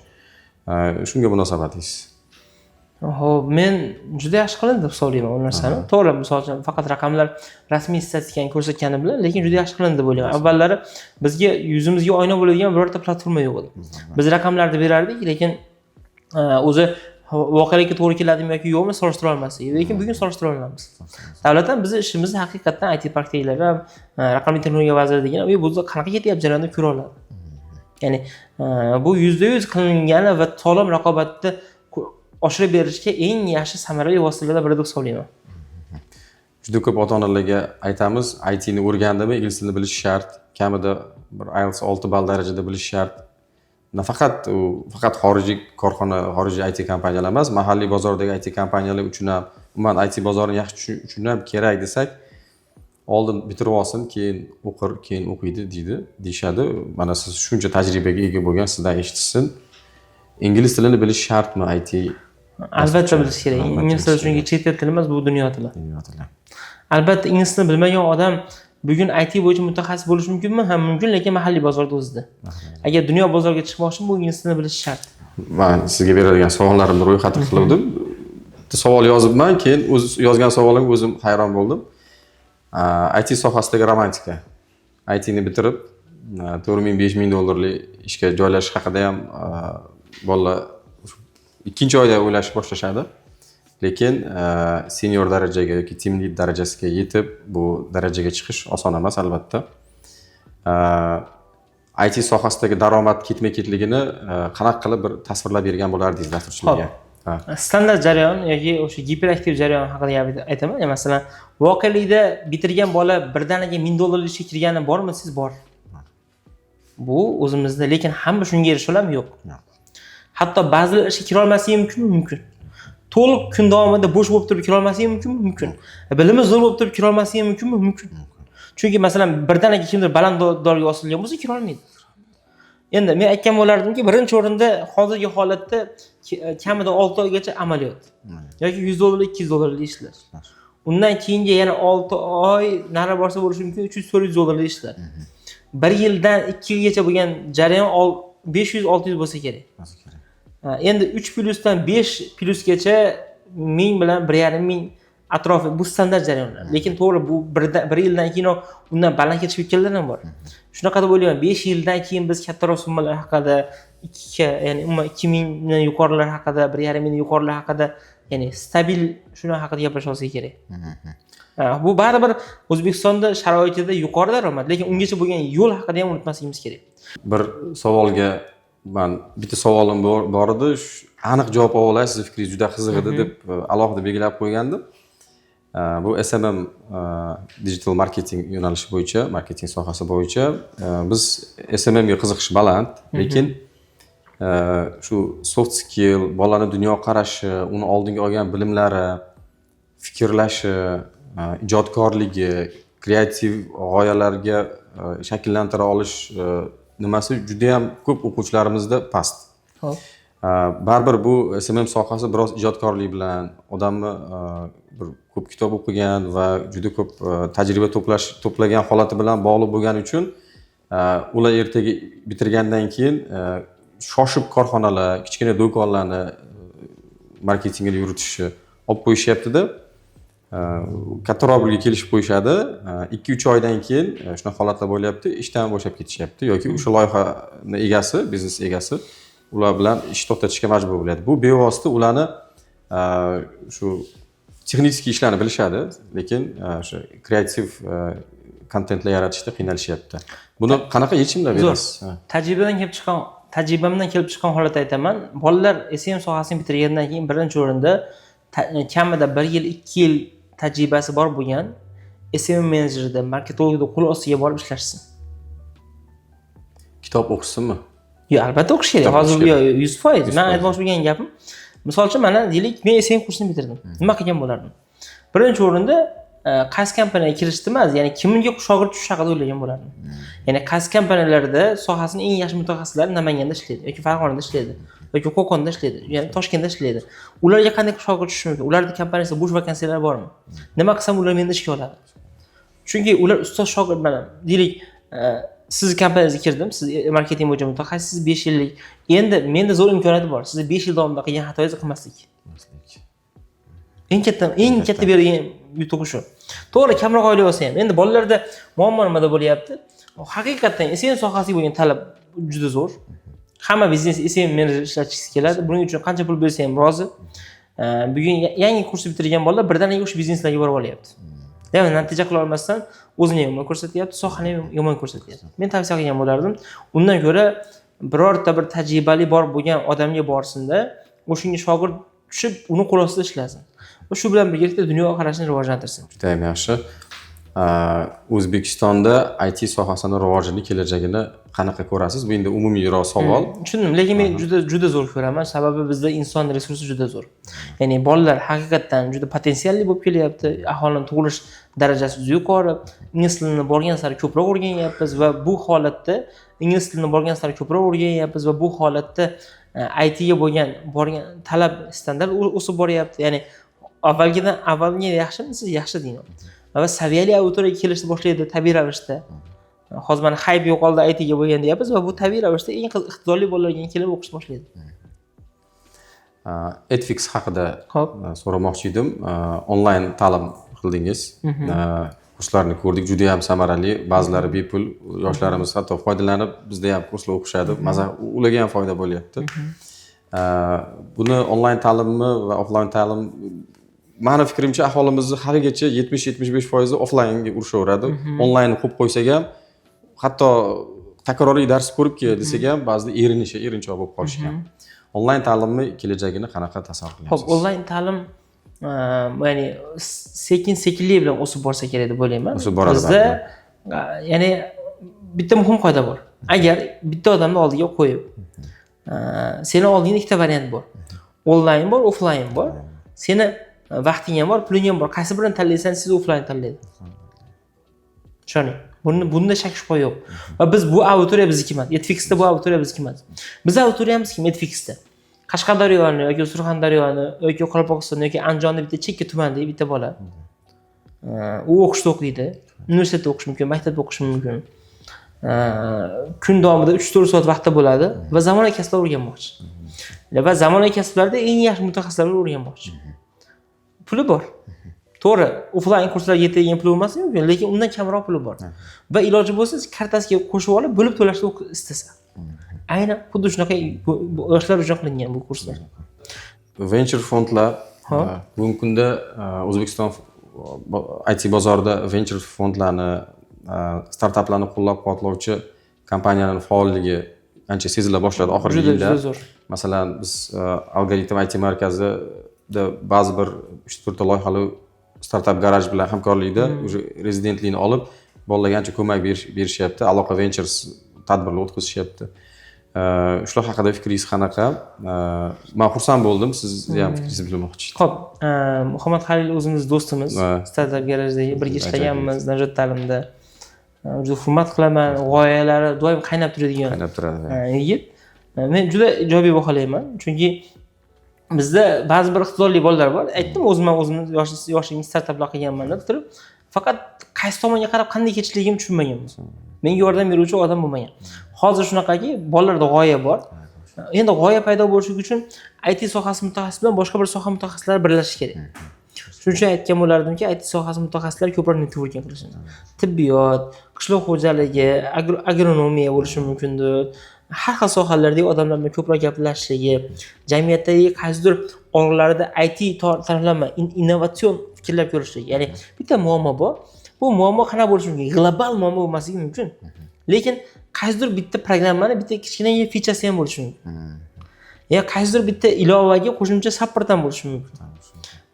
Shunga munosabatingiz? Ho'p, men juda yaxshi qilindi deb hisoblayman u narsani. To'g'ri, misol uchun, faqat raqamlar rasmiy statistikani ko'rsatgani bilan, lekin juda yaxshi qilindi deb o'ylayman. Avvallari bizga yuzimizga oyna bo'ladigan birorta platforma yo'q edi. Biz raqamlarni berardik, lekin o'zi voqelikka to'g'ri keladimi yoki yo'qmi, solishtira olmasdik. Lekin bugun solishtira olamiz. Davlat ham bizni ishimizni haqiqatdan, IT parkdagilar ham, raqamli texnologiya vazirligi ham bu qanaqa ketyapti jarayonni ko'ra oladi. Ya'ni bu 100% qilingani va sog'lom raqobatni oshirib berishga eng yaxshi samarali vositalardan biri deb hisoblayman. Juda ko'p ota onalarga aytamiz, ITni o'rgandimi, ingliz tilini bilish shart, kamida bir IELTS 6 ball darajada bilish shart. Nafaqat u faqat xorijiy korxona, xorijiy IT kompaniyalar emas, mahalliy bozordagi IT kompaniyalar uchun ham, umuman IT bozorini yaxshi tushunish uchun ham kerak desak, oldin bitirib olsin, keyin o'qir, keyin o'qiydi deydi, deyishadi. Mana siz shuncha tajribaga ega bo'lgan, sizdan eshitishsin. Ingliz tilini bilish shartmi IT? Albatta bilish kerak. Albatta Ingliz tili bilish chunki kerak. chet el tili emas, bu dunyo tili. Dunyo tili. Albatta, ingliz tilini bilmagan odam bugun IT bo'yicha mutaxassis bo'lishi mumkinmi? Ha, mumkin, lekin mahalliy bozorda o'zida. Agar dunyo bozoriga chiqmoqchi, bu ingliz tilini bilish shart. Man sizga beradigan savollarimni ro'yxatini qiluvdim. Bitta savol yozibman, keyin o'z yozgan savolimga o'zim hayron bo'ldim. IT sohasidagi romantika. ITni bitirib, 4000, 5000 dollarlik ishga joylashish haqida ham bolalar ikkinchi oyda o'ylashib boshlashadi. Lekin senior darajaga yoki team lead darajasiga yetib, bu darajaga chiqish oson emas albatta. IT sohasidagi daromad ketma-ketligini qanaqa qilib bir tasvirlab bergan bo'lardingiz dasturchilarga? Ha. Standart jarayon yoki o'sha giperaktiv jarayon haqida gap aytaman. Yani masalan, voqelikda bitirgan bola birdaniga 1000 dollarlik ishga kirgani bormi? Siz bor. Bu o'zimizda, lekin hamma shunga erisha oladimi? Yo'q. Yo'q. Hatto ba'zilar ishga kira olmasligi mumkinmi? Mumkin. To'liq kun davomida bo'sh bo'lib turib kira olmasligi mumkinmi? Mumkin. Bilimi zo'r bo'lib turib kira olmasligi mumkinmi? Mumkin. Chunki masalan, birdaniga kimdir baland dorga osilgan bo'lsa, kira olmaydi. Endi men aytgan bo'lardimki, birinchi o'rinda hozirgi holatda kamida 6 oygacha amaliyot yoki 100 dollar, 200 dollarlik ishlar. Undan keyingi yana 6 oy nari borsa bo'lishi mumkin 300-400 dollarlik ishlar. Bir yildan 2 yilgacha bo'lgan jarayon 500-600 bo'lsa kerak. Bo'lsa kerak. Ha, endi 3 plyusdan 5 plyusgacha 1000 bilan 1,5 ming atrofi, bu standart jarayonlar. Lekin to'g'ri, bu bir yildan keyin undan baland ketishib ketganlar ham bor. Shunaqa deb o'ylayman, 5 yildan keyin biz kattaroq summalar haqida, ikkiga, ya'ni umuman 2000dan yuqorilar haqida, 1,5 mingdan yuqorilar haqida, ya'ni stabil shuni haqida gaplasha olsak kerak. Ha, bu baribir O'zbekistonda sharoitida yuqori daromad, lekin ungacha bo'lgan yo'l haqida ham unutmasligimiz kerak. Bir savolga, man bitta savolim bor edi, aniq javob olay, sizni fikringiz juda qiziq edi deb alohida belgilab qo'ygandim. Bu SMM, digital marketing yo'nalishi bo'yicha, marketing sohasi bo'yicha biz SMMga qiziqish baland, lekin shu soft skill, bolani dunyoqarashi, uni oldinga olgan bilimlari, fikrlashi, ijodkorligi, kreativ g'oyalarga shakllantira olish nimasi judayam ko'p o'quvchilarimizda past. Ho'p. Baribir bu SMM sohasi biroz ijodkorlik bilan odamni bir ko'p kitob o'qigan va juda ko'p tajriba to'plagan holati bilan bog'liq bo'lgani uchun ular ertaga bitirgandan keyin shoshib korxonalar, kichkina do'konlarni marketingini yuritishni olib qo'yishyaptida, kattaroq birga kelishib qo'yishadi. 2-3 oydan keyin shunaqa holatlar bo'lyapti, ishdan bo'shab ketishyapti yoki o'sha loyihani egasi, biznes egasi ular bilan ish to'xtatishga majbur bo'lyapti. Bu bevosita ularni shu texnik ishlarni bilishadi, lekin o'sha kreativ kontentlar yaratishda qiynalishyapti. Buni qanaqa yechimlar Zo'r. berasiz? Ha. Tajribamdan kelib chiqqan holatda aytaman. Bolalar SMM sohasini bitirgandan keyin birinchi o'rinda kamida bir yil, 2 yil tajribasi bor bo'lgan SMM menejerida, marketologda qo'l ostiga borib ishlashsin. Kitob o'qishsinmi? Yo'q, albatta o'qish kerak. Kitob Hozir o'qish kerak. yo'q, 100%. 100%. Man aytmoqchi bo'lgan gapim, misol uchun, mana deylik, men SMM kursini bitirdim. Nima qilgan bo'lardim? Birinchi o'rinda qaysi kompaniyaga kirishdi emas, ya'ni kimga shogird tushish haqida o'ylagan bo'lardim. Ya'ni qaysi kompaniyalarda sohasini eng yaxshi mutaxassislari Namanganda ishlaydi yoki Farg'onada ishlaydi yoki Qo'qonda ishlaydi, ya'ni Toshkentda ishlaydi. Ularga qanday shogird tushish mumkin? Ularni kompaniyasida bo'sh vakansiyalar bormi? Nima qilsam, ular meni ishga oladi? Chunki ular ustoz shogird. Mana deylik, sizni kompaniyangizga kirdim, siz marketing bo'yicha mutaxassis, 5 yillik. Endi menda zo'r imkoniyati bor, sizni 5 yil davomida qilgan xatoyingizni qilmaslik. Eng katta bergan yutug'i shu. To'g'ri, kamroq oylik olsa ham. Endi bolalarda muammo nimada bo'lyapti? Haqiqatdan SMM sohasiga bo'lgan talab juda zo'r. Hamma biznes SMM menejer ishlatgisi keladi. Buning uchun qancha pul bersa ham rozi. Bugun yangi kursni bitirgan bolalar birdaniga o'sha bizneslarga borib olyapti. Ya'ni natija qila olmasdan o'zini yomon ko'rsatyapti, sohani ham yomon ko'rsatyapti. Men tavsiya qilgan bo'lardim, undan ko'ra birorta bir tajribali bor bo'lgan odamga borsinda, o'shanga shogird tushib, uni qo'l ostida ishlasin va shu bilan birgalikda dunyoqarashini rivojlantirsin. Judayam yaxshi. O'zbekistonda IT sohasini rivojini, kelajagini qanaqa ko'rasiz? Bu endi umumiyroq savol. Tushundim, lekin men juda juda zo'r ko'raman. Sababi bizda inson resursi juda zo'r, ya'ni bolalar haqiqatdan juda potensialli bo'lib kelyapti. Aholini tug'ilish darajasi juda yuqori, ingliz tilini borgan sari ko'proq o'rganyapmiz va bu holatda ingliz tilini borgan sari ko'proq o'rganyapmiz va bu holatda ITga bo'lgan borgan talab standart o'sib boryapti. Ya'ni avvalgidan, avvalgi yaxshimi, siz yaxshi deyman va saviyali auditoriya kelishni boshlaydi tabiiy ravishda. Hozir mana хайп yo'qoldi ITga bo'lgan deyapmiz va bu tabiiy ravishda eng iqtidorli bolalarga kelib o'qishni boshlaydi. Edfix haqida Ho'p. So'ramoqchi edim. Onlayn ta'lim qildingiz. Kurslarni ko'rdik, juda ham samarali, ba'zilari bepul, yoshlarimiz hatto foydalanib, bizda ham kurslar o'qishadi, maza, ularga ham foyda bo'lyapti. Buni onlayn ta'limmi va offlayn ta'lim? Mani fikrimcha, aholimizni haligacha 70-75%i offlaynga urishaveradi. Onlaynni qo'yib qo'ysak ham, hatto takroriy dars ko'rib kel desak ham, ba'zida erinishi, erinchoq bo'lib qolishgan. Onlayn ta'limni kelajagini qanaqa tasavvur qilyapsiz? Ho'p, onlayn ta'lim ya'ni sekin sekinlik bilan o'sib borsa kerak deb o'ylayman. O'sib boradi. Bizda ya'ni bitta muhim qoida bor. Agar bitta odamni oldiga qo'yib, seni oldingda ikkita variant bor, onlayn bor, offlayn bor, seni vaqting ham bor, puling ham bor, qaysi birini tanlaysan siz? Offlayn tanlaydi, ishoning. Bunda shak shubha yo'q. Va biz bu auditoriya bizniki emas. Edfixda bu auditoriya bizniki emas. Biz auditoriyamiz kim Edfixda? Qashqadaryoni yoki Surxondaryoni yoki Qoraqalpog'istonni yoki Andijonni bitta chekka tumanidagi bitta bola. U o'qishda o'qiydi, universitetda o'qishi mumkin, maktabda o'qishi mumkin. Kun davomida 3-4 soat vaqti bo'ladi va zamonaviy kasblar o'rganmoqchi va zamonaviy kasblarda eng yaxshi mutaxassislar bilan o'rganmoqchi. Puli bor, to'g'ri, offlayn kurslarga yetadigan puli bo'lmasligi mumkin, lekin undan kamroq puli bor va iloji bo'lsa, kartasiga qo'shib olib, bo'lib to'lashni istasa, aynan xuddi shunaqa yoshlar uchun qilingan bu kurslar. Venture fondlar bugungi kunda O'zbekiston IT bozorida venture fondlarni, startaplarni qo'llab quvvatlovchi kompaniyalarni faolligi ancha sezila boshladi oxirgi Juda yilda. Juda zo'r. Masalan, biz Algoritm IT markazida ba'zi bir uch to'rtta loyihali Startup Garage bilan hamkorlikda уже rezidentlikni olib, bolalarga ancha ko'mak berishyapti. Aloqa Ventures tadbirlar o'tkazishyapti. Shular haqida fikringiz qanaqa? Man xursand bo'ldim, sizni ham fikringizni bilmoqchi edim. Ho'p, Muhammad Halil o'zimiz do'stimiz. Startup Garajdagi birga ishlaganmiz, Najot ta'limda. Juda hurmat qilaman, g'oyalari doim qaynab turadigan Qaynab turadi. yigit. Men juda ijobiy baholayman, chunki bizda ba'zi bir iqtidorli bolalar bor. Aytdim, o'zim ham o'zimni yoshligimda startaplar qilganman deb turib, faqat qaysi tomonga qarab qanday ketishligimni tushunmaganman. Menga yordam beruvchi odam bo'lmagan. Hozir shunaqaki, bolalarda g'oya bor. Endi g'oya paydo bo'lishi uchun IT sohasi mutaxassisi bilan boshqa bir soha mutaxassislari birlashishi kerak. Shuning uchun aytgan bo'lardimki, IT sohasi mutaxassislari ko'proq networking qilishini, tibbiyot, qishloq xo'jaligi, agronomiya bo'lishi mumkindir, har xil sohalardagi odamlar bilan ko'proq gaplashishligi, jamiyatdagi qaysidir og'riqlarda IT taraflama innovatsion fikrlab ko'rishligi. Ya'ni bitta muammo bor, bu muammo qanaqa bo'lishi mumkin? Global muammo bo'lmasligi mumkin, lekin qaysidir bitta programmani bitta kichkina фича si ham bo'lishi mumkin yo qaysidir bitta ilovaga qo'shimcha support ham bo'lishi mumkin.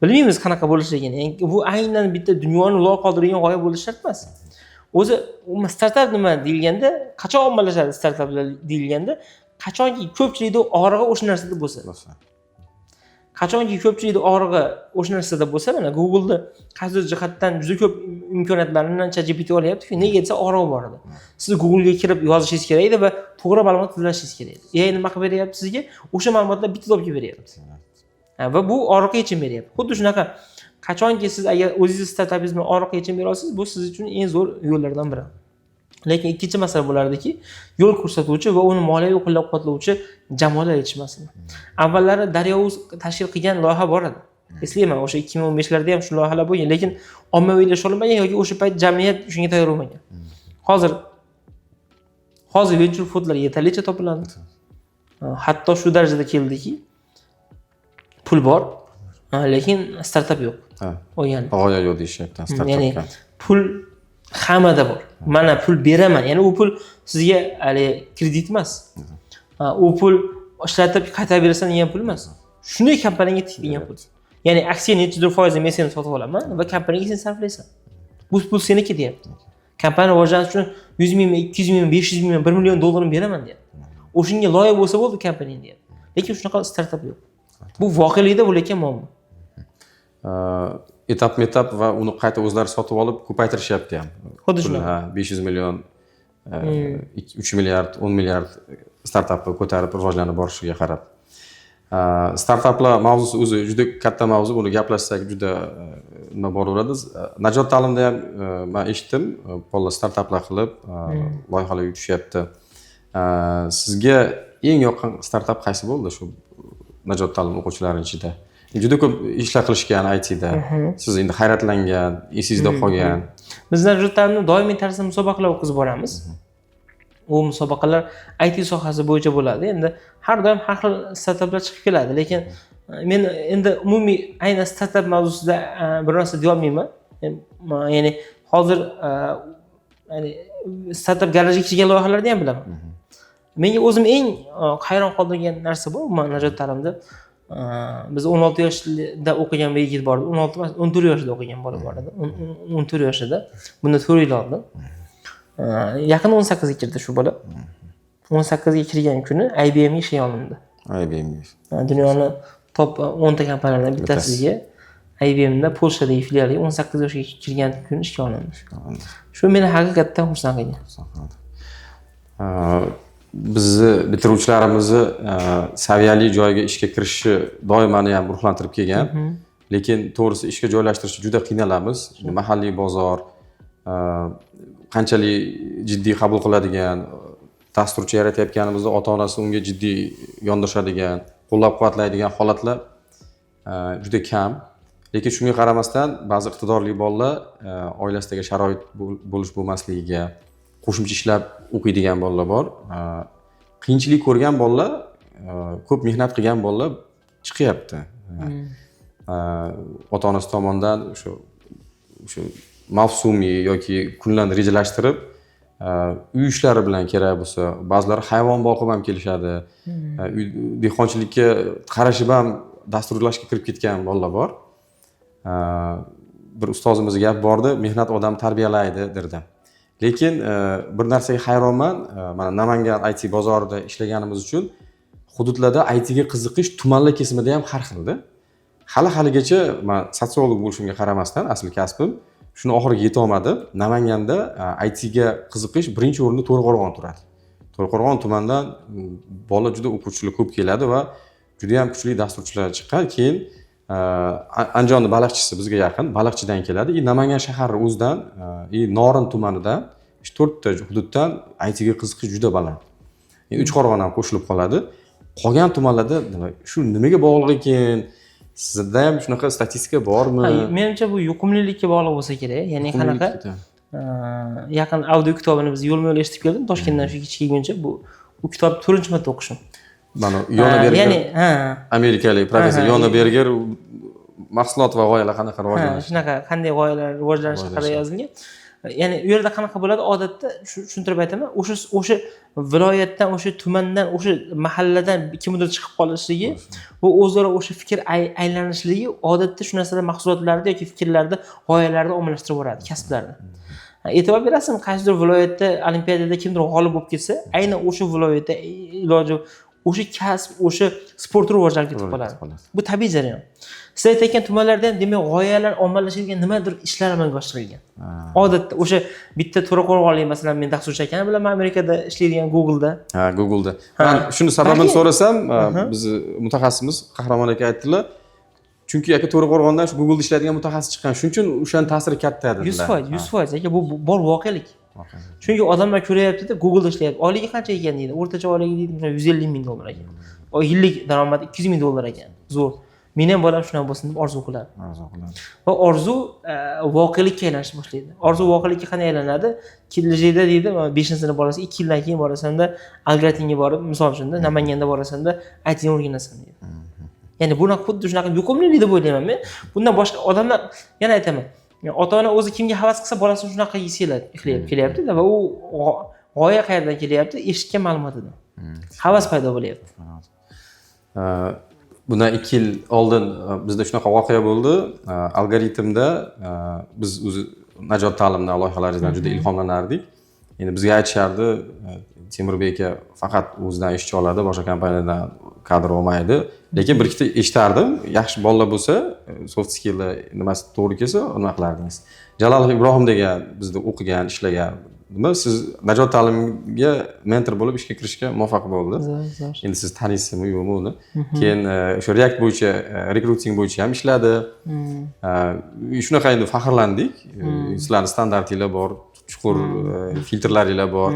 Bilmaymiz qanaqa bo'lishligini. Ya'ni bu aynan bitta dunyoni lol qoldiradigan g'oya bo'lishi shart emas. O'zi umuman startap nima deyilganda, qachon ommalashadi startaplar deyilganda, qachonki ko'pchilikni og'rig'i o'sha narsada bo'lsa. Bo'lsa. Qachonki ko'pchilikni og'rig'i o'sha narsada bo'lsa, mana Googleni qaysidir jihatdan juda ko'p imkoniyatlarini ChatGPT olyaptiku. Nega desa, og'rig'i bor edi. Siz Googlega kirib yozishingiz kerak edi va to'g'ri ma'lumot izlashingiz kerak edi. AI nima qilib beryapti sizga? O'sha ma'lumotlar bitta topib beryapti. Ha, va bu og'riqqa yechim beryapti. Xuddi shunaqa, qachonki siz agar o'zingizni startapingiz bilan og'riqqa yechim bera olsangiz, bu siz uchun eng zo'r yo'llardan biri. Lekin ikkinchi masala bo'lardiki, yo'l ko'rsatuvchi va uni moliyaviy qo'llab quvvatlovchi jamoalar yetishmasligi. Avvallari Daryo.uz tashkil qilgan loyiha bor edi, eslayman, o'sha 2015larda ham shu loyihalar bo'lgan, lekin ommaviylasha olmagan yoki o'sha payt jamiyat shunga tayyor bo'lmagan. Hozir venchur fondlar yetarlicha topiladi. Hatto shu darajada keldiki, pul bor, lekin startap yo'q o'yani. G'oya yo'q deyishyapti Ya'ni startapga. pul hammada bor, mana pul beraman. Ya'ni u pul sizga haligi kredit emas. U pul ishlatib qaytarib berasan degan pul emas, shunday kompaniyaga tik degan pul. Ya'ni aksiya nechidir foizi men seni sotib olaman va kompaniyaga sen sarflaysan, bu pul seniki deyapti. Kompaniya rivojlanishi uchun 100 mingmi, 200 mingmi, 500 mingmi, 1 million dollarini beraman deyapti. O'shanga loyiq bo'lsa bo'ldi kompaniya deyapti. Lekin shunaqa startap yo'q. Bu voqelikda bo'layotgan muammo. Etapma etap va uni qayta o'zlari sotib olib ko'paytirishyapti ham. Xuddi Pulni, shunaqa. Ha, 500 million, 3 milliard, 10 milliard startapni ko'tarib rivojlanib borishiga qarab. Startaplar mavzusi o'zi juda katta mavzu, buni gaplashsak juda nima boraveradi. Najot ta'limda ham man eshitdim, bolalar startaplar qilib, loyihalar yutishyapti. Sizga eng yoqqan startap qaysi bo'ldi shu Najot ta'lim o'quvchilari ichida? Juda ko'p ishlar qilishgan ITda. Siz endi hayratlangan, esingizda qolgan. Biz Najot ta'limda doimiy tarzda musobaqalar o'tkazib boramiz. U musobaqalar IT sohasi bo'yicha bo'ladi. Endi har doim har xil startaplar chiqib keladi, lekin men endi umumiy aynan startap mavzusida bir narsa deyolmayman. Ya'ni hozir ya'ni startap garajga kirgan loyihalarni ham bilaman. Menga o'zim eng hayron qoldirgan narsa bu umuman Najot ta'limda biz 16 yoshda o'qigan bir yigit bor edi, 16 emas, 14 yoshida o'qigan bola bor edi. 14 yoshida, bundan 4 yil oldin. Yaqin 18ga kirdi shu bola. 18ga kirgan kuni IBMga ishga olindi. IBMga. Dunyoni top 10ta kompaniyalaridan bittasiga, IBMda Polshadagi filialiga 18 yoshga kirgan kuni ishga olindi. Shu meni haqiqatdan xursand qilgan. Bizni bitiruvchilarimizni saviyali joyga ishga kirishi doim mani ham ruhlantirib kelgan. Lekin to'g'risi, ishga joylashtirishda juda qiynalamiz. Mahalliy bozor qanchalik jiddiy qabul qiladigan, dasturchi yaratayotganimizda ota onasi unga jiddiy yondoshadigan, qo'llab quvvatlaydigan holatlar juda kam. Lekin shunga qaramasdan ba'zi iqtidorli bolalar oilasidagi sharoit bo'lish bo'lmasligiga qo'shimcha ishlab o'qiydigan bolalar bor. Qiyinchilik ko'rgan bolalar, ko'p mehnat qilgan bolalar chiqyapti. Ota onasi tomonidan o'sha mavsumiy yoki kunlarni rejalashtirib, uy ishlari bilan kerak bo'lsa, ba'zilari hayvon boqib ham kelishadi. Uy dehqonchilikka qarashib ham dasturlashga kirib ketgan bolalar bor. Bir ustozimizni gapi bordi: "Mehnat odam tarbiyalaydi", derdi. Lekin bir narsaga hayronman, mana Namangan IT bozorida ishlaganimiz uchun hududlarda ITga qiziqish tumanlar kesimida ham har xilda. Hali haligacha man sotsiolog bo'lishimga qaramasdan, asl kasbim, shuni oxiriga yetolmadim. Namanganda ITga qiziqish birinchi o'rinda To'raqo'rg'on turadi. To'raqo'rg'on tumanidan bola juda, o'quvchilar ko'p keladi va juda yam kuchli dasturchilar chiqqan. Keyin Andijonni Baliqchisi bizga yaqin, Baliqchidan keladi и Namangan shahari o'zidan и Norin tumanidan, shu to'rtta hududdan ITga qiziqish juda baland. Endi Uchqo'rg'on ham qo'shilib qoladi. Qolgan tumanlarda nima, shu nimaga bog'liq ekan? Sizda ham shunaqa statistika bormi? Ha, menimcha, bu yuqumlilikka bog'liq bo'lsa kerak. Ya'ni qanaqa, yaqin audio kitobini biz yo'lma yo'l eshitib keldim Toshkentdan shu kechga kelguncha. Bu kitobni to'rtinchi marta o'qishim. Mana Yona Berger, ya'ni ha, amerikalik professor Yona Berger, mahsulot va g'oyalar qanaqa rivojlanishi. Shunaqa, qanday g'oyalar rivojlanishi haqida yozilgan. Ya'ni u yerda qanaqa bo'ladi odatda, shu tushuntirib aytaman. O'sha viloyatdan, o'sha tumandan, o'sha mahalladan kimnidir chiqib qolishligi va o'zaro o'sha fikr aylanishligi odatda shu narsalar mahsulotlarni yoki fikrlarni, g'oyalarni ommalashtirib yuboradi, kasblarni. E'tibor berasizmi, qaysidir viloyatda olimpiadada kimdir g'olib bo'lib ketsa, aynan o'sha viloyatda iloji o'sha kasb, o'sha sport rivojlanib ketib qoladi. Bu tabiiy jarayon. Siz aytayotgan tumanlarda ham, demak, g'oyalar ommalashadigan nimadir ishlar amalga oshirilgan. Odatda o'sha bitta to'raqo'rg'onlik, masalan, men dasturchi akani bilaman, Amerikada ishlaydigan, Google'da. Ha, Google'da. Man shuni sababini so'rasam, bizni mutaxassisimiz Qahramon aka aytdilar, chunki aka, To'raqo'rg'ondan shu Google'da ishlaydigan mutaxassis chiqqan, shuning uchun o'shani ta'siri katta dedilar. 100%, 100%, aka, bu bor voqelik. Chunki odamlar ko'ryaptida, Google'da ishlayapti, oyligi qancha ekan deydi, o'rtacha oyligi deydi, masalan, 150 ming dollar ekan. Yillik daromadi 200 ming dollar ekan, zo'r, meni ham bolam shunaqa bo'lsin deb orzu qiladi. Orzu qiladi. Va orzu voqelikka aylanishni boshlaydi. Orzu voqelikka qanday aylanadi? Kelajakda deydi, mana beshinchi sinf bolasi, 2 yildan keyin borasanda, Algoritmga borib, misol uchunda, Namanganda borasanda, ITni o'rganasan deydi. Ya'ni buni xuddi shunaqa yuqumlilik deb o'ylayman men. Bundan boshqa odamlar, yana aytaman, ota ona o'zi kimga havas qilsa, bolasini shunaqa qilgisi keladi, kelyapti va u g'oya qayerdan kelyapti? Eshitgan ma'lumotidan havas paydo bo'lyapti. Bundan 2 yil oldin bizda shunaqa voqea bo'ldi. Algoritmda biz o'zi Najot ta'limdan, loyihalaringizdan juda ilhomlanardik. Endi bizga aytishardi, Temurbek aka faqat o'zidan ishchi oladi, boshqa kompaniyadan kadr olmaydi. Lekin bir ikkita eshitardim, yaxshi bolalar bo'lsa, soft skill'i nimasi to'g'ri kelsa, nima qilardingiz. Jalolov Ibrohim degan bizda o'qigan, ishlagan, nima, siz Najot ta'limga mentor bo'lib ishga kirishga muvaffaq bo'ldi. Zo'r, zo'r. Endi siz taniysizmi, yo'qmi uni. Keyin o'sha React bo'yicha, recruiting bo'yicha ham ishladi. Shunaqa endi faxrlandik. Sizlarni standartinglar bor, chuqur filtrlaringlar bor.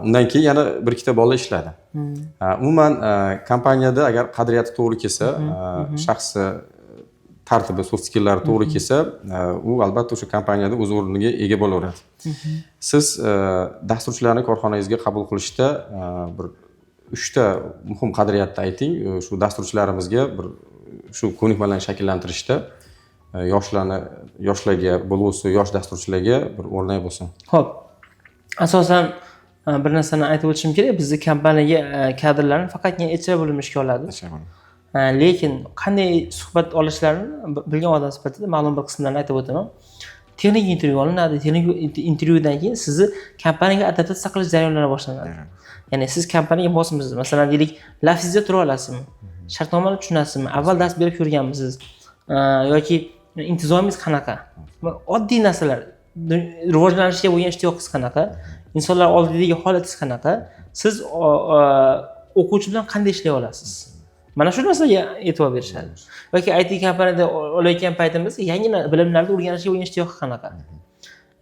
Undan keyin yana bir ikkita bola ishladi. Umuman kompaniyada agar qadriyati to'g'ri kelsa, shaxsi tartibi, soft skillari to'g'ri kelsa, u albatta o'sha kompaniyada o'z o'rniga ega bo'laveradi. Siz dasturchilarni korxonangizga qabul qilishda bir uchta muhim qadriyatni ayting. Shu dasturchilarimizga bir shu ko'nikmalarni shakllantirishda yoshlarni, yoshlarga, bo'lg'usi yosh dasturchilarga bir o'rnak bo'lsin. Ho'p, asosan bir narsani aytib o'tishim kerak: bizni kompaniyaga kadrlarni faqatgina HR bo'limi ishga oladi. Lekin qanday suhbat olishlarini bilgan odam sifatida ma'lum bir qismlarini aytib o'taman. Texnik intervyu olinadi. Texnik intervyudan keyin sizni kompaniyaga adaptatsiya qilish jarayonlari boshlanadi. Ya'ni siz kompaniyaga mosmisiz, masalan, deylik, lafzingizda tura olasizmi, shartnomani tushunasizmi, avval dars berib ko'rganmisiz, yoki intizomingiz qanaqa, oddiy narsalar, rivojlanishga bo'lgan ishtiyoqingiz qanaqa, insonlar oldidagi holatingiz qanaqa, siz o'quvchi bilan qanday ishlay olasiz, mana shu narsaga e'tibor berishadi. Yoki IT kompaniyada olayotgan paytimizda yangi bilimlarni o'rganishga bo'lgan ishtiyoqi qanaqa.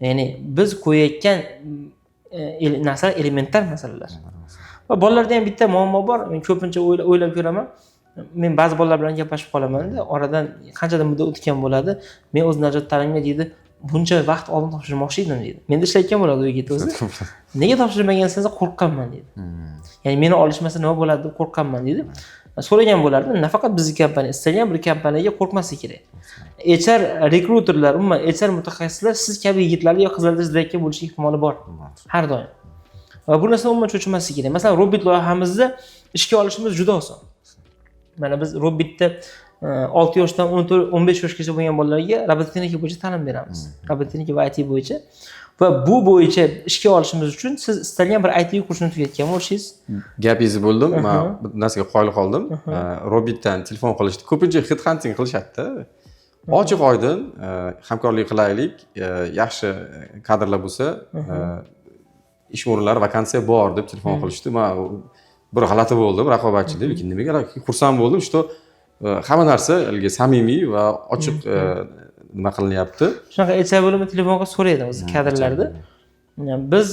Ya'ni biz qo'yayotgan narsalar elementar masalalar. Va bolalarda ham bitta muammo bor, men ko'pincha o'ylab ko'raman. Men ba'zi bolalar bilan gaplashib qolamanda, oradan qanchadir muddat o'tgan bo'ladi, men o'z Najot ta'limga, deydi, buncha vaqt oldin topshirmoqchi edim, deydi. Menda ishlayotgan bo'ladi u yigit o'zi. Nega topshirmagansiz desa, qo'rqqanman, deydi. Ya'ni meni olishmasa nima bo'ladi deb qo'rqqanman, deydi. So'ragan bo'lardim. Nafaqat bizni kompaniya, istalgan bir kompaniyaga qo'rqmaslik kerak. HR rekruterlar, umuman HR mutaxassislar siz kabi yigitlarni yo qizlarni izlayotgan bo'lishi ehtimoli bor har doim va bu narsadan umuman cho'chimaslik kerak. Masalan, Robit loyihamizda ishga olishimiz juda oson. Mana biz Robitda 6 yoshdan 14, 15 yoshgacha bo'lgan bolalarga robototexnika bo'yicha ta'lim beramiz, robototexnika va IT bo'yicha. Va bu bo'yicha ishga olishimiz uchun siz istalgan bir IT kursini tugatgan bo'lishingiz Gapingizni bo'ldim, man bir narsaga qoyil qoldim. Robitdan telefon qilishdi, ko'pincha head hunting qilishadida. Ochiq oydin hamkorlik qilaylik, yaxshi kadrlar bo'lsa, Ish o'rinlari, vakansiya bor deb telefon qilishdi. Man bir g'alati bo'ldim, raqobatchi deb, lekin nimaga xursand bo'ldim, что hamma narsa haligi samimiy va ochiq nima qilinyapti. Shunaqa HR bo'limi telefon qilib so'raydi o'zi kadrlarda. Biz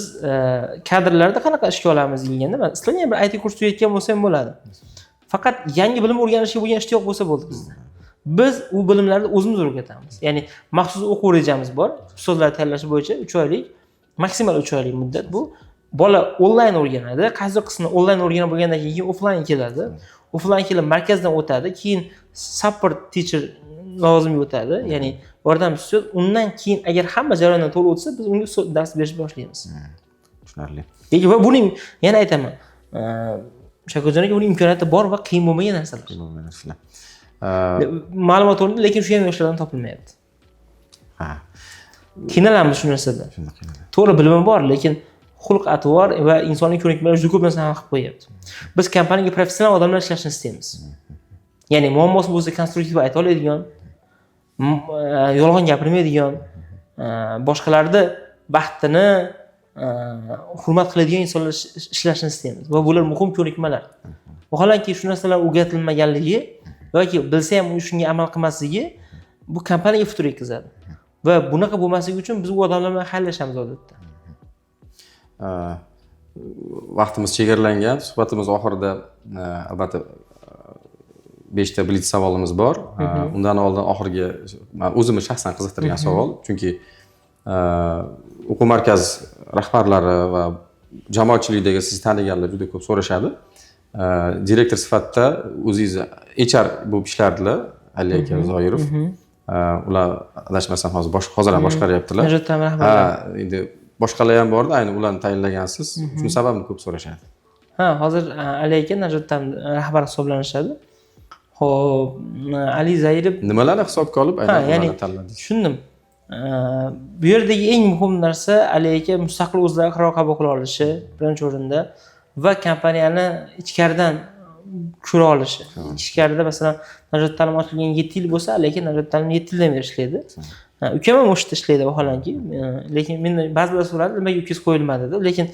kadrlarda qanaqa ishga olamiz deganda, man istalgan bir IT kurs tugatgan bo'lsa ham bo'ladi, faqat yangi bilim o'rganishga bo'lgan ishtiyoq bo'lsa bo'ldi bizda. Biz u bilimlarni o'zimiz o'rgatamiz, ya'ni maxsus o'quv rejamiz bor ustozlar tayyorlash bo'yicha, 3 oylik, maksimal 3 oylik muddat. Bu bola onlayn o'rganadi, qaysi qismini onlayn o'rganib bo'lgandan keyin offlayn keladi, offlayn kelib markazdan o'tadi, keyin support teacher lozim o'tadi, ya'ni yordamchi ustoz. Undan keyin agar hamma jarayondan to'g'ri o'tsa, biz unga dars berishni boshlaymiz. Tushunarli. Lekin va buning, yana aytaman, Shakurjon aka, buning imkoniyati bor va qiyin bo'lmagan narsalar. Narsalar. Ma'lumot o'rnida, lekin shu ham yoshlardan topilmayapti. Qiynalamiz shu narsada. Shunday qiynaladi. To'g'ri, bilimi bor, lekin xulq atvor va insoniy ko'nikmalar juda ko'p narsani hal qilib qo'yyapti. Biz kompaniyaga professional odamlar ishlashini istaymiz, ya'ni muammosi bo'lsa konstruktiv ayta oladigan, yolg'on gapirmaydigan, boshqalarni vaqtini hurmat qiladigan insonlar ishlashini istaymiz va bular muhim ko'nikmalar. Vaholanki, shu narsalar o'rgatilmaganligi yoki bilsa ham u shunga amal qilmasligi bu kompaniyaga putur yetkazadi va bunaqa bo'lmasligi uchun biz u odamlar bilan xayrlashamiz odatda. Vaqtimiz chegaralangan. Suhbatimiz oxirida albatta beshta blitz savolimiz bor. Undan oldin oxirgi, man o'zimni shaxsan qiziqtirgan savol, chunki o'quv markaz rahbarlari va jamoatchilikdagi sizni taniganlar juda ko'p so'rashadi. Direktor sifatida o'zingiz HR bo'lib ishlardilar, Ali aka Zoirov. Ular adashmasam hozir ham boshqaryaptilar. Najotdan Ha, rahbarlar. Endi boshqalar ham borda, ayni ularni tayinlagansiz. Shuni sababini ko'p so'rashadi. Ha, hozir Ali aka Najotdan rahbar hisoblanishadi. Ho'p, Ali Zairov. Nimalarni hisobga olib Ha, aynan ya'ni ularni tanladingiz? Tushundim. Bu yerdagi eng muhim narsa Ali aka mustaqil o'zlari qaror qabul qila olishi birinchi o'rinda va kompaniyani ichkaridan ko'ra olishi. Ichkarida, masalan, Najot ta'lim ochilgan 7 yil bo'lsa, Ali aka Najot ta'lim 7 yildan beri ishlaydi. Ha, ukam ham o'sha yerda ishlaydi vaholanki, lekin mendan ba'zilar so'radi, nimaga ukangiz qo'yilmadi deb, lekin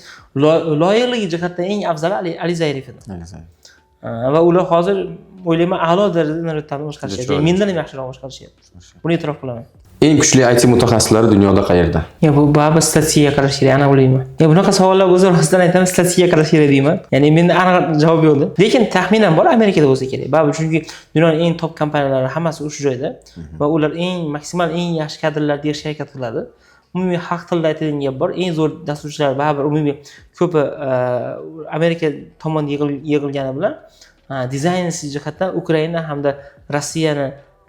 loyiqligi jihatdan eng afzali Ali Zairov edi. Va ular hozir, o'ylayman, a'lo darajada Najot ta'limni boshqarishyapti. Chiroyli. Mendan ham yaxshiroq boshqarishyapti, buni e'tirof qilaman. Eng kuchli IT mutaxassislari dunyoda qayerda? Ya, bu baribir statistikaga qarash kerak, aniq o'ylayman. Ya, bunaqa savollar o'zi, rostdan aytaman, statistikaga qarash kerak deyman. Ya'ni menda aniq javob yo'qda. Lekin taxminan bor, Amerikada bo'lsa kerak. Baribir, chunki dunyoning eng top kompaniyalari hammasi o'sha joyda va ular eng maksimal, eng yaxshi kadrlarni yig'ishga harakat qiladi. Umumiy xalq tilida aytadigan gap bor, eng zo'r dasturchilar baribir umumiy ko'pi Amerika tomonda yig'ilgani bilan dizayn jihatdan Ukraina hamda Rossiyani,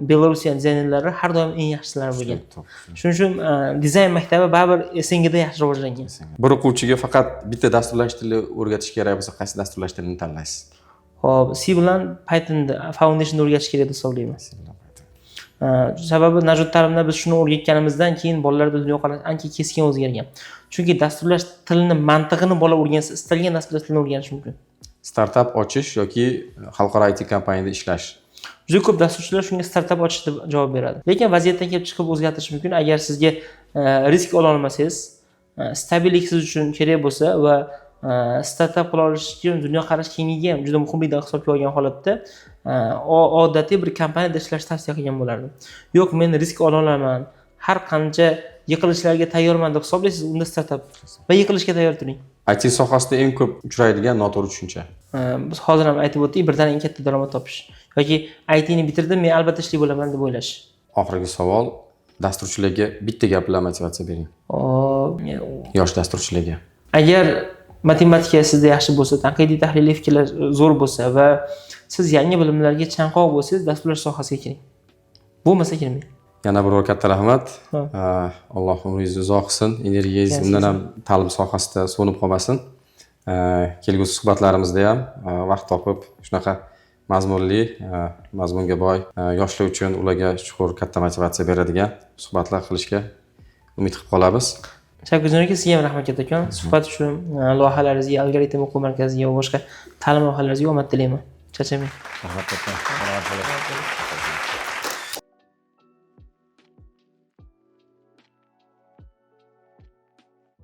Belorussiya dizaynerlari har doim eng yaxshilari bo'lgan. Shuning uchun dizayn maktabi baribir СНГ da yaxshi rivojlangan. Bir o'quvchiga faqat bitta dasturlash tili o'rgatish kerak bo'lsa, qaysi dasturlash tilini tanlaysiz? Ho'p, C bilan Pythonda foundationni o'rgatish kerak deb hisoblayman. Sababi Najot ta'limda biz shuni o'rgatganimizdan keyin bolalarda dunyoqarash ancha keskin o'zgargan, chunki dasturlash tilini mantig'ini bola o'rgansa, istalgan dasturlash tilini o'rganishi mumkin. Startap ochish yoki xalqaro IT kompaniyada ishlash? Juda ko'p dasturchilar shunga startap ochish deb javob beradi, lekin vaziyatdan kelib chiqib o'zgartirish mumkin. Agar sizga risk ola olmasangiz, stabillik siz uchun kerak bo'lsa va startap qila olish uchun dunyoqarash kengligi ham juda muhimligidan hisobga olgan holatda odatiy bir kompaniyada ishlashni tavsiya qilgan bo'lardim. Yo'q, men risk ola olaman, har qancha yiqilishlarga tayyorman deb hisoblaysiz, unda startap va yiqilishga tayyor turing. IT sohasida eng ko'p uchraydigan noto'g'ri tushuncha? Biz hozir ham aytib o'tdik, birdan eng katta daromad topish yoki ITni bitirdim, men albatta ishli bo'laman deb o'ylash. Oxirgi savol: dasturchilarga bitta gap bilan motivatsiya bering. Hop, Yosh dasturchilarga. Agar matematika sizda yaxshi bo'lsa, tanqidiy tahliliy fikrlar zo'r bo'lsa va siz yangi bilimlarga chanqoq bo'lsangiz, dasturlash sohasiga kiring, bo'lmasa kirmang. Yana bir bor katta rahmat. Ha. Alloh umringizni uzoq qilsin, energiyangiz Yaxshi. undan ham ta'lim sohasida so'nib qolmasin. Kelgusi suhbatlarimizda ham vaqt topib, shunaqa mazmunli, mazmunga boy, yoshlar uchun ularga chuqur katta motivatsiya beradigan suhbatlar qilishga umid qilib qolamiz. Shavkatjon aka, sizga ham rahmat kattakon suhbat uchun. Loyihalaringizga, Algoritm o'quv markaziga va boshqa ta'lim loyihalaringizga omad tilayman, charchamang. Rahmat katta, salomat bo'ling.